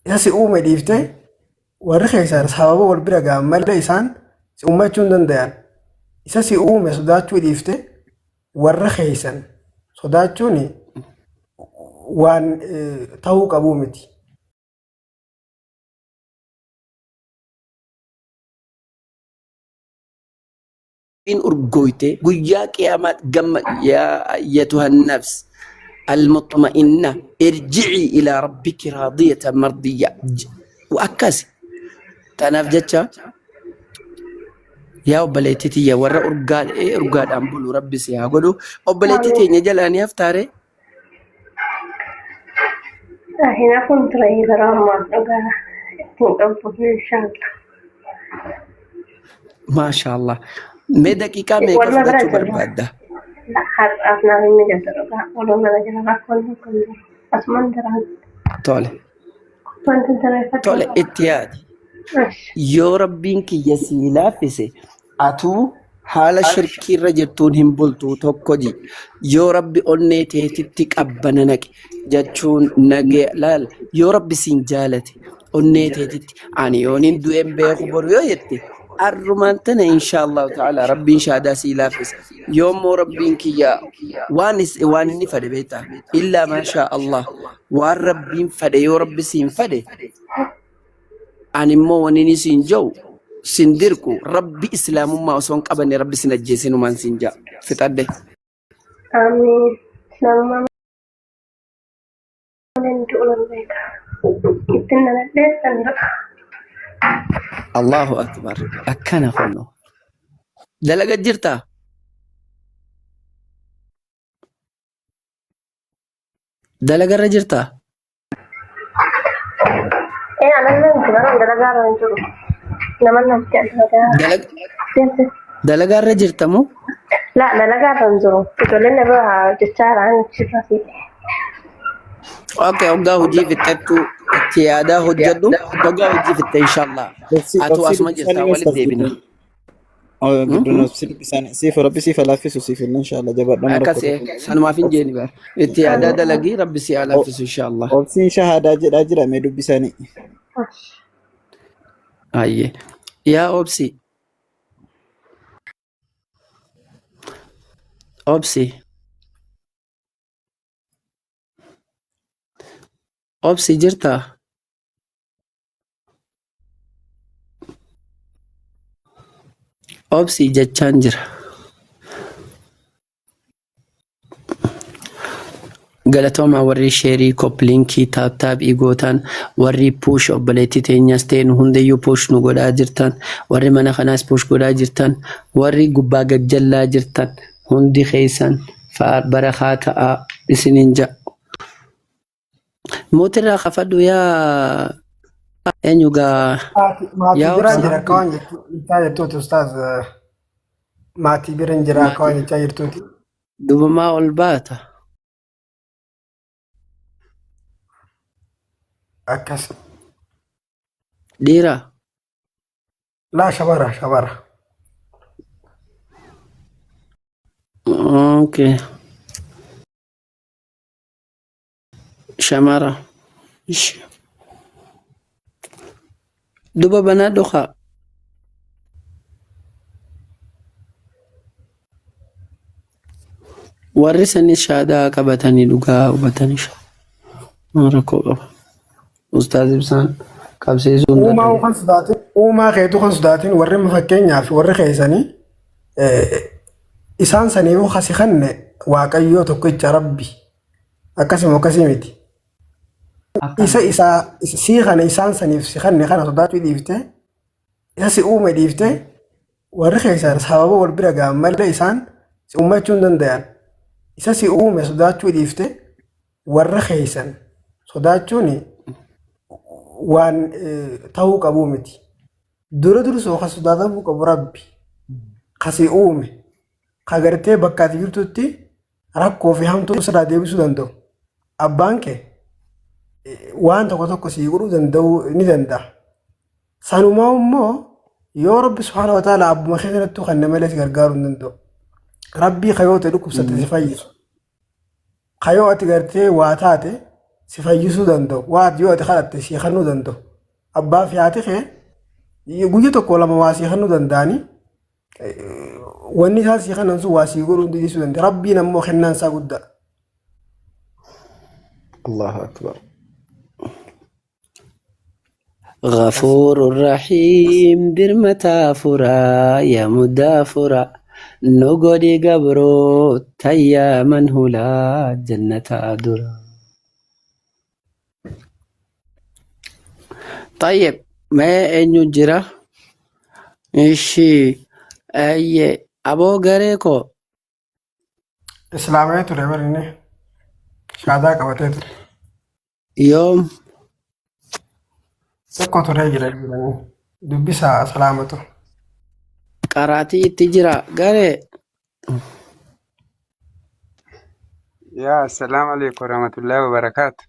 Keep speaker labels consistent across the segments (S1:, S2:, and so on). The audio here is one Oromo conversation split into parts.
S1: Isa si uume dhiiftee warri keessan sababa wal bira ga'an malee isaan si uummachuu hin danda'an. Isa si uume sodaachuu dhiiftee warra keessan sodaachuun waan ta'uu qabuu miti.
S2: Rabbiin urgooyte guyyaa qiyaamaa gamma yaa ayyatuha nafs almutma'inna irji'ii ilaa rabbiki raadiyatan mardiyya akkas. Tanaaf jecha yaa obboleettii tiyya, warra urgaa urgaadhaan bulu Rabbi si haa godhu. Obboleettii teenya jalaa ni haftaare.
S3: Hin hafuun ture yeroo ammaa, dhugaa ittiin qabu inshaallah.
S2: Maashaallah. Mee daqiiqaa meeqa
S3: Waluma bira
S2: fudhachuu
S3: jirra.
S2: barbaadda?
S3: Har'aaf naaf hin mijatu dhugaa. Waluma bira jira, rakkoon tokko hin jiru. Asumaan jiraan.
S2: Tole.
S3: Wanti sirreeffadhu.
S2: Tole, itti yaadi.
S3: Ash.
S2: Yoo Rabbiin kiyya sii laaffise, atuu haala shirkiirra jirtuun hin bultu tokko ji. Yoo Rabbi onnee teetitti qabbana naqe jechuun nagee laal, yoo Rabbi siin jaalate onnee teetitti ani yooniin du'een beeku boru yoo jette, arrumaan tana insha Allahu ta'ala Rabbiin shaadaa sii laaffisa. Yoo immoo Rabbiin kiyya waan waan inni fedhe beektaa, illaa maashaa Allah, waan Rabbiin fedhe, yoo Rabbi siin fedhe, ani immoo wanni inni siin jedhu sin dirqu. Rabbi islaamummaa osoo hin qabanne Rabbi sin ajjeesinumaan siin ja'a fixadhe.
S3: Amiin. Islaamummaa malee hin du'u nan beeka. Ittiin dhaladhee san du'a.
S2: Allahu akbar, akkana kunno dalaga jirtaa? Dalagarra jirtaa?
S3: Ee, anallee miti, bara dalagaa irra hin jiru. Nama natti dalagaa. Deemte.
S2: Dalagaarra jirta moo?
S3: La, dalagaa irra hin jiru. Ijoolleen na bira hojjechaa jiran achirra fiidhe.
S2: Okay, hoggaa hojii fixxattu itti yaadaa hojjedhu. Hoggaa hojii fixxe inshallah.
S4: Obsi
S2: Atuu
S4: obsi
S2: asuma jirtaa
S4: dubbisanii
S2: walitti deebina.
S4: Gidduun obsi dubbisanii siif Rabbi siif haa laaffisu, siif illee inshallah jabaadhu amma
S2: Akkas
S4: rakkoo tokko.
S2: sanumaaf hin jeeni bara. Itti yaadaa dalagii, Rabbi si haa laaffisu inshallah.
S4: Obsiin shahaadaa jedhaa jira, mee dubbisanii.
S2: Ayyee. Yaa obsi. Obsi. Obsi, jirtaa? Obsi jechaan jira. Galatoomaa warri share, copy link, tap tap gootan, warri push obboleettii teenyas ta'e nu hundayyuu push nu godhaa jirtan, warri mana kanaas push godhaa jirtan, warri gubbaa gajjallaa jirtan hundi keessan barakaa ta'aa isiniin ja'a. Mootirraa kafadhu yaa eenyu gaa.
S1: Maatii
S2: Yaa
S1: biraan
S2: obsi.
S1: jira akka waan jechaa jirtuuti ustaaz. Maatii biraan jira akka waan jechaa jirtuuti.
S2: Dubamaa ol baata.
S1: Akkas.
S2: Dhiira.
S1: Laa, shabara shabara.
S2: Okay. Shamara. Ish. Duba banaa dhokaa. Warri sanis shaadaa qabatanii dhugaa hubatanii rakkoo qaba. Ustaaz Ibsaan qabsiisuu hin
S1: Uumaa
S2: danda'u.
S1: kan sodaatin, uumaa keetu kan sodaatin, warri amma fakkeenyaaf warri keessanii isaan saniifuu kasi kanne Waaqayyoo tokkicha Rabbi, akkasuma akkasii miti. Isa isaa sii kana isaan saniif si kanne kana sodaachuu dhiiftee, isa si uume dhiiftee, warri keessan sababa wal bira ga'an malee isaan si uummachuu hin danda'an. Isa si uume sodaachuu dhiiftee warra keessan sodaachuun waan ta'uu qabuu miti. Dura dursoo kan sodaatamuu qabu Rabbi kasi uume, ka gartee bakka ati jirtutti rakkoo fi hamtuu sirraa deebisuu danda'u. Abbaan kee waan tokko tokko sii godhuu danda'uu ni danda'a. Sanumaa immoo yoo Rabbi subhaana wa ta'ala abbuma kee kanattuu kan nama malee si gargaaruu hin danda'u. Rabbii kayoo ta'e dhukkubsatte si fayyisu. Kayoo ati gartee waa taate si fayyisuu danda'u, waa ati yoo ati kadhatte sii kennuu danda'u. Abbaa fi haati kee guyya tokko lama waa sii kennuu danda'anii wanni isaan sii kennan sun waa sii godhuu dhiisuu danda'a. Rabbiin ammoo kennaan isaa guddaa.
S4: Allahu akbar.
S2: غفور رحيم درمتا فرا يا مدافرا نقولي قبرو تيا من هلا جنة درا. طيب ما إنه جرا إيشي أي أبو غريكو
S1: Islaamee ture bari inni shaadaa qabatee ture.
S2: يوم
S1: Tokko turee jira jedhanii dubbisaa salaamatu.
S2: قراتي تجرا غري.
S5: Yaa assalaamu alaikum warahmatullahi wabarakaatu.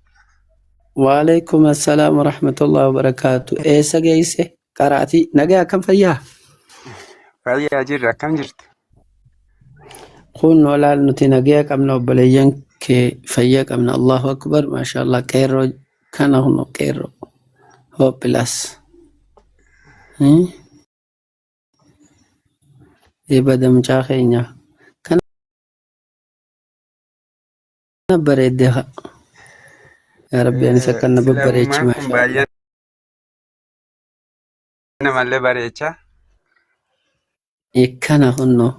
S2: وعليكم السلام ورحمة الله وبركاته. إيسا جيسة قراتي نجا كم فيا؟
S5: Fayyaa jirra akkam jirtu?
S2: Kun walaal nuti nagaya qabna, obboleeyyan kee fayyaa qabna. Allahu akbar, maasha Allah. Qeerroo kana huno qeerroo hoppilas ebada mucaa keenya kana bareedde haa yaa rabbi anis akkana babbareechi.
S5: Islaamummaan kun
S2: Maasha Allah.
S5: baay'ee namallee bareecha.
S2: Ikkana kunno.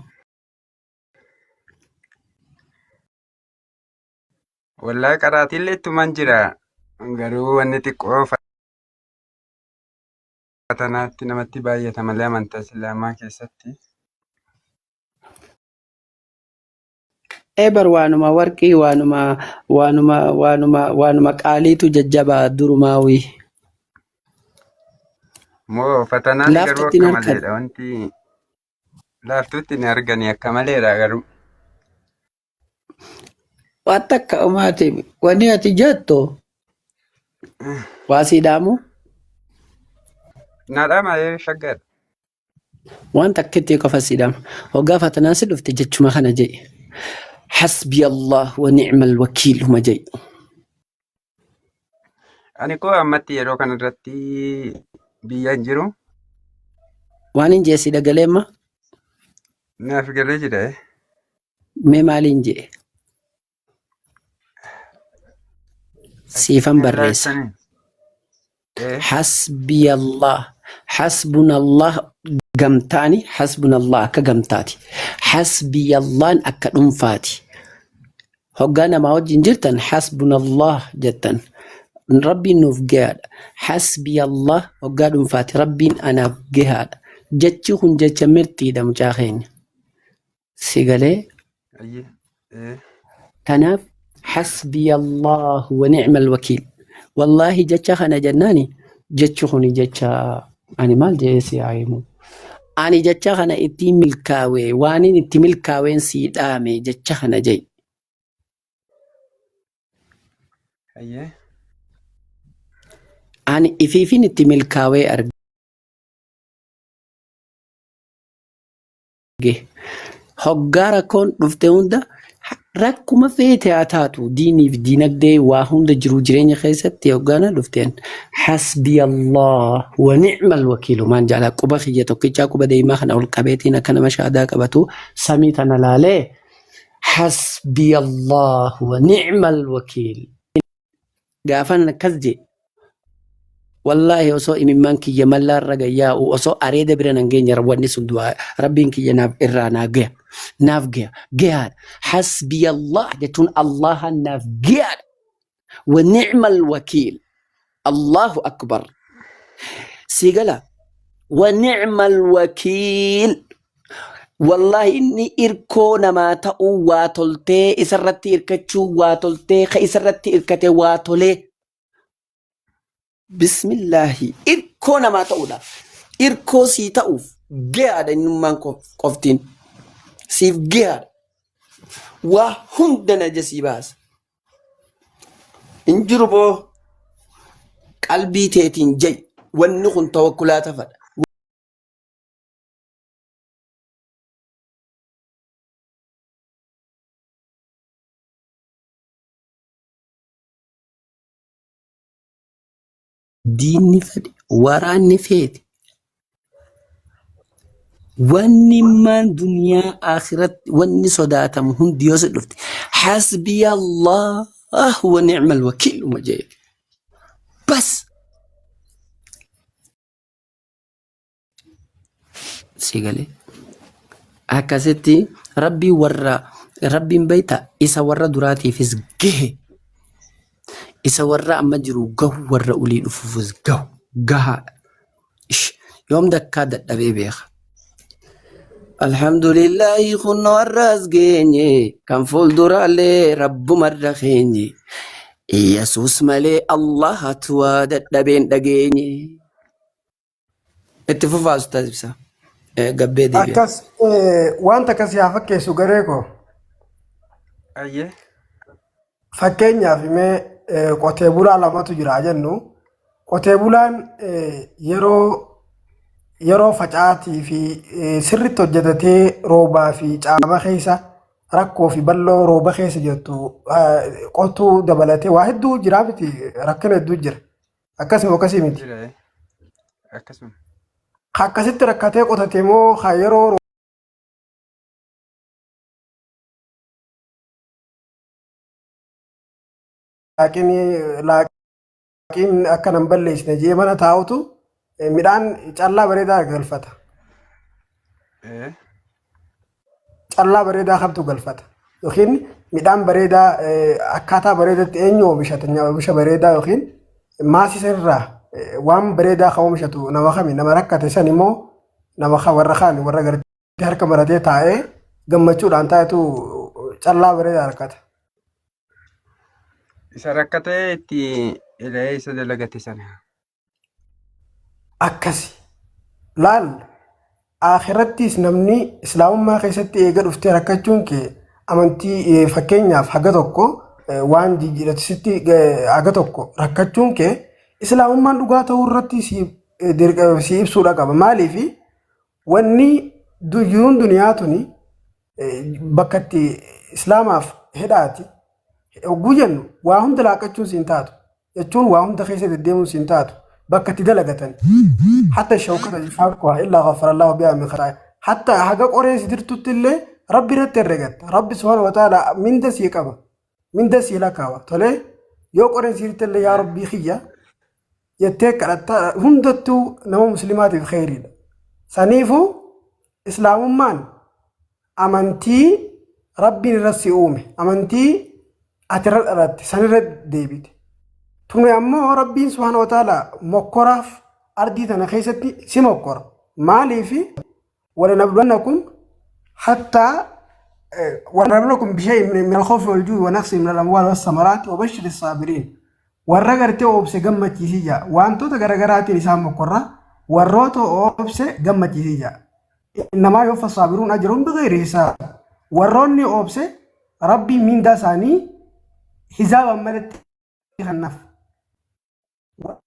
S5: Wallaahi qaraatiillee ittuman jira. Garuu wanni xiqqoo fatanaatti namatti baay'ata malee amantaa islaamaa keessatti.
S2: Ebar waanuma warqii waanuma qaaliitu jajjabaa durumaawii.
S5: Moo fatanaan garuu
S2: Laaftutti hin
S5: akka
S2: harkan.
S5: maleedha. Wanti laaftuutti hin argani akka maleedha garuu.
S2: Waan takka umaati wanni ati jettu waa siidhaamu.
S5: Naadhaa malee shaggaadha.
S2: Waan takkitti qofa siidhama. Hoggaa fatanaan si dhufte jechuma kana jedhe. Hasbi Allah wa ni'mal wakiil huma jedhe.
S5: Ani koo ammatti yeroo kanarratti biyya hin jiru.
S2: Waan hin jee si dhagaleemma.
S5: Naaf galee jira.
S2: Mee maaliin jee? Siifan barreessa.
S5: Laaftanii.
S2: Hasbi Allah. Hasbuna Allah gamtaani, hasbuna Allah akka gamtaati. Hasbi Allahn akka dhuunfaati. Hoggaa namaa wajjin jirtan hasbuna Allah jettan. Rabbiin nuuf gahaadha. Hasbi Allah hoggaa dhuunfaati. Rabbiin anaaf gahaadha. Jechi kun jecha mirxiidha mucaa keenya. Si galee?
S5: Ayyee.
S2: Kanaaf hasbi Allah wa ni'mal wakiil. Wallaahi jecha kana jennaani jechi kun jecha ani maal jedhee si haa himu. Ani jecha kana ittiin milkaa'e, waanin itti milkaa'een sii dhaame jecha kana jedhe.
S5: Ayyee.
S2: Ani ifiifin itti milkaa'ee arge. Hoggaa rakkoon dhufte hunda, rakkuma feete haa taatu, diiniif diinagdee waa hunda jiru jireenya keessatti hoggaana dhufteen hasbi Allah wa ni'mal wakiilu maan jaalaa quba kiyya tokkichaa quba deemaa kana ol qabeetiin akka nama shaadaa qabatu samii tana laalee hasbi Allah wa ni'mal wakiil gaafan akkas jee, wallaahi osoo imimmaan kiyya mallaa irra gayyaa'u, osoo areeda bira nan geenye wanni sun du'aa rabbiin kiyya naaf irraa naa gaya, naaf gaya, gayaadha. Hasbi Allah jechuun Allahan naaf gayaadha. Wa ni'mal wakiil. Allahu akbar. Si gala, wa ni'mal wakiil. Wallaahi inni irkoo namaa ta'uu waa toltee, isarratti irkachuu waa toltee, ka isarratti irkate waa tolee. Bismillaahi, irkoo namaa ta'uudha. Irkoo sii ta'uuf gahaadha, innummaan qoftiin. Siif gahaadha. Waa hunda naja sii baasa. Hin jiru boo, qalbii teetiin ja'i. Wanni kun tawakkulaa tafadha. Diinni fedhe, waraanni feete, wanni maan duniyaa akhiratti wanni sodaatamu hundi yoo si dhufte hasbiya Allah wa ni'mal wakiil uma jee. Bas si galee. Akkasitti rabbiin warra rabbiin beekta isa warra duraatiifis gahe isa warra amma jiru gahu warra olii dhufuufis gahu gahaadha. Ish, yoom dakkaa dadhabee beeka. Alhamdulillahi kunno har'as geenye kan fuulduraallee rabbumarra keenye. Yesuus malee Allahatu waa dadhabeen dhageenye. Itti fufaa Ustaaz Ibsaa. Gabbee deebi'a.
S1: Akkas wanta akkas yaa fakkeessu garee koo.
S5: Ayyee.
S1: Fakkeenyaaf mee qotee bulaa lamatu jira jennu. Qotee bulaan yeroo yeroo facaatii fi sirriitti hojjetatee roobaa fi caama keessa rakkoo fi bal'oo rooba keessa jirtu qotuu dabalatee waa hedduu jira miti rakkina hedduu jira. Akkasuma akkasii miti.
S5: Jira eh. Akkasuma.
S1: Akkasitti rakkatee qotate moo ka yeroo laaqiin laaqiin akka nan balleessine jee mana taa'utu midhaan callaa bareedaa galfata.
S5: Eh.
S1: Callaa bareedaa kamtu galfata. Yookiin midhaan bareedaa akkaataa bareedatti eenyu oomishata oomisha bareedaa yookiin maasii sanirraa waan bareedaa kan oomishatu nama kami nama rakkate san immoo nama warra kaan warra gartee harka maratee taa'ee gammachuudhaan taa'etu callaa bareedaa argata.
S5: Isa rakkatee itti ila'ee isa dalagate sana.
S1: Akkasi. Laal akhirattis namni islaamummaa keessatti eega dhuftee rakkachuun kee amantii fakkeenyaaf haga tokko waan jijjiiratu sitti haga tokko rakkachuun kee islaamummaan dhugaa ta'uu irratti si ibsuudha qaba. Maaliif wanni jiruun duniyaa tuni bakka itti islaamaaf hidhaati. Hogguu jennu waa hunda laaqachuun siin taatu jechuun waa hunda keessa deddeemuun siin taatu bakka itti dalagatan. Hatta shawkata yushaakuhaa illaa ghafarallahu bihaa min khataaya. Hatta haga qoree si dirtutti illee rabbi irratti herregatta. Rabbi subhaanahu wa ta'ala minda sii qaba. Minda sii lakkaawa. Tolee yoo qoreen sii dirte illee yaa rabbii kiyya jettee kadhatta hundattuu nama muslimaatiif kheyriidha. Saniifuu islaamummaan amantii rabbiin irra si uume amantii ati irra dhalatte sanirra deebite. Tuni ammoo rabbiin subhaana wa ta'ala mokkoraaf ardii tana keessatti si mokkora. Maaliif walanabluwannakum hattaa walanabluwakum bishay'in min al-khawfi wal-juu'i wa naqsin min al-amwaali was-samaraati wa bashshiri saabiriin. Warra gartee obse gammachiisii jaa. Wantoota garaagaraatiin isaan mokkorra warroota obse gammachiisii jaa. Innamaa yuwaffa saabiruun ajrahum bighayri hisaab. Warroonni obse rabbiin mindaa isaanii hisaabaan malatti kennaaf.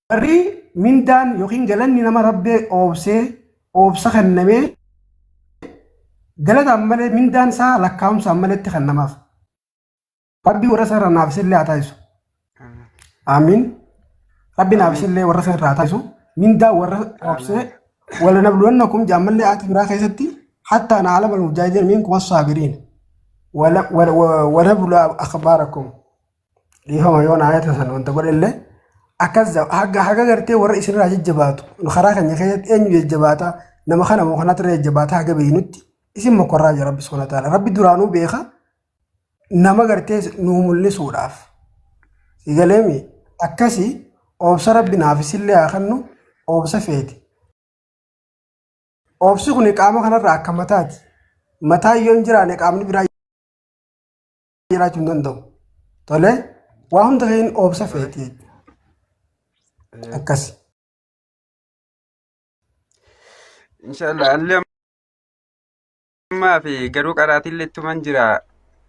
S1: Warri mindaan yookiin galanni nama rabbee obsee obsa kennamee galataan malee mindaan isaa lakkaa'umsaan malatti kennamaaf. Rabbi warra isa irraa naaf isillee haa taasisu. Aamiin. Rabbi naaf isillee warra isa irraa haa taasisu. Mindaa warra obsee wala nabluwannakum jaammallee aati biraa keessatti hattaa na alama mujaahidiin minkum assaabiriin. Wala bulaa akhbaarakum. Dhiifama yoo na ayata san wanta godhellee akkas haga haga gartee warra isinirraa jajjabaatu karaa keenya keessatti eenyu jajjabaata nama kana moo kanatti irra jajjabaata haga beeynutti isin mokorraa jira rabbi subhaanahu wa ta'ala rabbi duraanuu beeka nama gartee nuu mul'isuudhaaf. Si galeemi akkasi obsa rabbi naaf isillee haa kennu obsa feeti. Obsi kun qaama kanarraa akka mataati. Mataa yoo hin jiraanne qaamni biraa jiraachuu hin danda'u. Tole waa hunda keenya obsa feeti jechuudha. Akkasi.
S5: Inshallah allee ammaa fi garuu qaraatillee ittuman jira.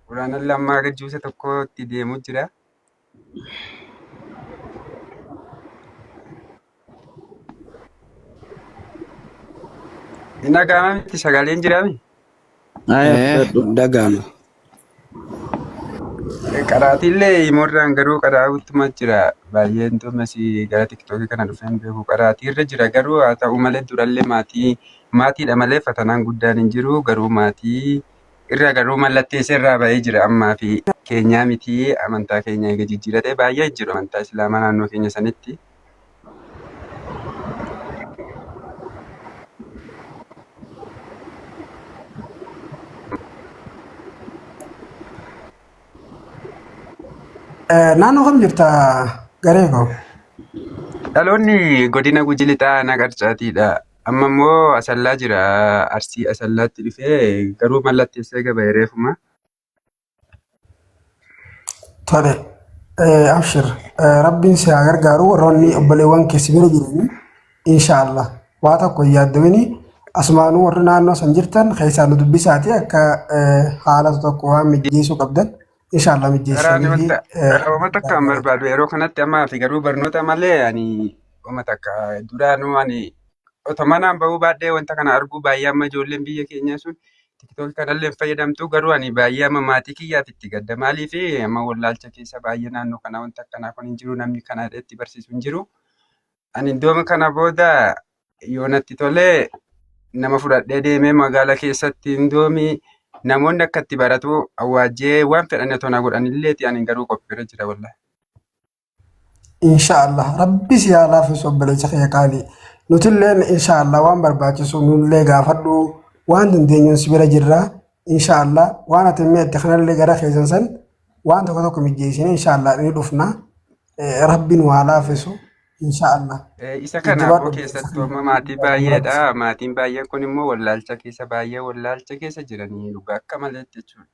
S5: Quraanallee ammaa aga juusa tokkotti deemu jira. Hin dhaga'ama miti sagaleen jiraami.
S4: Aya fudhadhu.
S2: Dhaga'ama.
S5: Qaraatiillee himoorraan garuu qaraa'uttuma jira. Baay'een dhummas gara tiktookii kana dhufeen beeku. Qaraatiirra jira garuu haa ta'u malee durallee maatii maatiidha malee fatanaan guddaan hin jiru. Garuu maatii irra garuu mallatteessa irraa ba'ee jira ammaa fi keenyaa miti amantaa keenya eega jijjiiratee baay'ee jiru amantaa islaamaa naannoo keenya sanitti.
S1: Naannoo kam jirta garee koo?
S5: Dhaloonni godina Guji Lixaa aanaa Qarcaatiidha. Amma immoo Asallaa jira. Arsii Asallaatti dhufee garuu mallatteessee gaba reefuma.
S1: Tole. Abshir. Rabbiin si haa gargaaru warroonni obboleewwan kee si bira jiranii inshaallah waa tokko hin yaaddawini asumaanuu warri naannoo san jirtan keessaa nu dubbisaati akka haala tokko waan mijjeessuu qabdan inshaallah
S5: Karaan
S1: mijjeessanii fi
S5: wanta qarooma takka hin barbaadu yeroo kanatti ammaa fi garuu barnoota malee ani oma takka duraanuu ani otoo manaan bahuu baadhee wanta kana arguu baay'ee amma ijoolleen biyya keenyaa sun tiktookii kanallee hin fayyadamtu garuu ani baay'ee amma maatii kiyyaaf itti gadda maaliif amma wallaalcha keessa baay'ee naannoo kana wanta akkanaa kun hin jiru namni kana itti barsiisu hin jiru. Ani iddoo kana booda yoo natti tolee nama fudhadhee deemee magaala keessatti indoomi namoonni akka itti baratu awwaajjee waan fedhan otoo na godhanilleeti ani garuu qophiirra jira wallahi.
S1: Inshaallah rabbi si haa laaffisu obboleessa kiyya qaalii. Nutilleen inshaallah waan barbaachisu nullee gaafadhu waan dandeenyuun si bira jirra. Inshaallah waan ati mi'atte kanallee gara keessan san waan tokko tokko mijjeessine inshaallah ni dhufna. Rabbi nu haa laaffisu inshaallah.
S5: Isa kana
S1: Jajjabaadhu
S5: aboo
S1: obboleessa
S5: keessattuu
S1: kiyya.
S5: amma maatii baay'eedha. Maatiin baay'een kun immoo wallaalcha keessa baay'ee wallaalcha keessa jiranii dhugaa akka maleetti jechuudha.